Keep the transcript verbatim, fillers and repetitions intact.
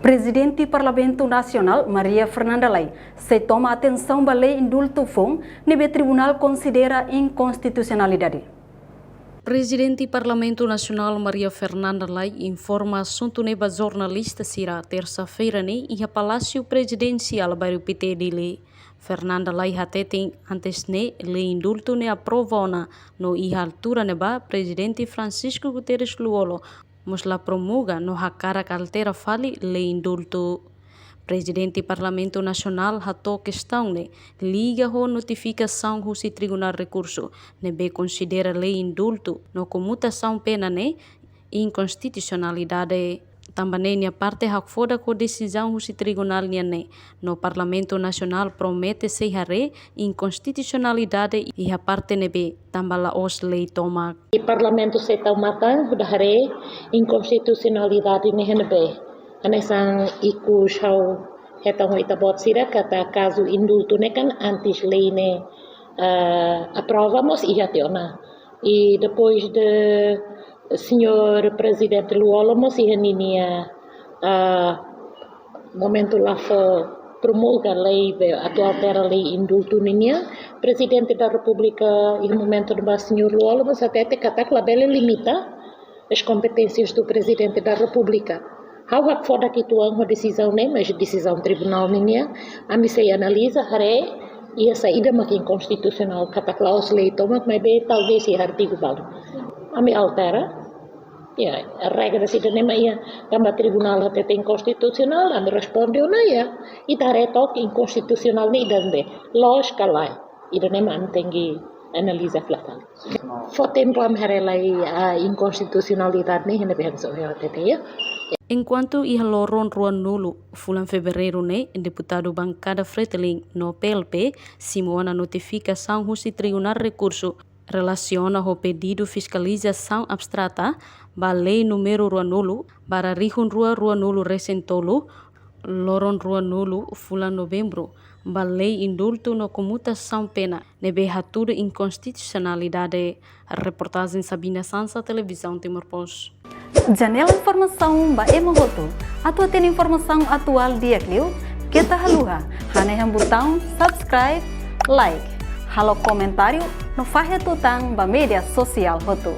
Prezidente Parlamentu Nasionál, Maria Fernanda Lay, sei toma atensaun ba lei indultu foun ne'ebé tribunál konsidera inkonstitusionalidade. Prezidente Parlamentu Nasionál, Maria Fernanda Lay, informa asuntu ne'e ba jornalista sira tersa-feira ne'e iha Palásiu Prezidensiál, Bairru Pité, Dili. Fernanda Lay hateten, antes ne'e lei indultu ne'e aprova ona, no iha altura ne'ebá Prezidente Francisco Guterres Lú-Olo mós la promulga no hakarak altera fali lei indultu. Prezidente Parlamentu Nasionál hato'o kestaun ne'e liga ho notifikasaun husi Tribunál Rekursu ne'ebé konsidera lei indultu no komutasaun pena ne'e inkonstitusionalidade. Tanba ne'e nia parte hakfodak ho desizaun husi tribunál nian ne'e, no Parlamentu Nasionál promete sei haree inkonstitusionalidade iha parte ne'ebé, tanba la'ós lei tomak. I Parlamentu sei tau matan hodi haree inkonstitusionalidade ne'e iha ne'ebé. Hanesan ikus ha'u hetan ho ita-boot sira katak kazu indultu ne'e kan antes lei ne'e, eh, aprova mós iha tiha ona. I depois de señór Prezidente Lú-Olo mós iha ninia, ah, momentu la fó promulga lei be atu altera lei indultu ninian, Prezidente da Repúblika iha momentu ne'ebá señór Lú-Olo mós hatete katak labele limita as competénsias do Presidente da República. Ha'u hakfodak uitoan ho desizaun ne'e, mas desizaun tribunál ninian, ami sei analiza, haree, iha saida mak inkonstitusionál, katak la'ós lei tomak, maibé talvés iha artigu balu. Ami altera, ya, regra sira-ne'e mak iha, tanba tribunál hatete inkonstitusionál, ami responde ona, ya, ita haree took inkonstitusionál ne'e ida-ne'ebé, loos ka lae, ida-ne'e mak ami tenke analiza fila fali. Fó tempu ami haree lai, ah, inkonstitusionalidade ne'e iha ne'ebé, hanesan ohin ha'u hatete, ya. Enkuantu iha loron ruanulu fulan Fevereiru ne'e, deputadu bankada Fretilin no P L P simu ona notifikasaun husi Tribunál Rekursu relasiona ho pedidu fiskalizasaun abstrata ba lei númeru ruanulu barra rihun rua ruanulu resin tolu, loron ruanulu fulan Novembru, ba lei indultu no komutasaun pena ne'ebé hatudu inkonstitusionalidade. Reportajen Sabina Sansa, Televizaun Timor Post. Janela informasaun ba ema hotu. Atu hatene informasaun atuál di'ak liu, keta haluha hanehan butaun subscribe, like, halo komentáriu no fahe tutan ba média sosiál hotu.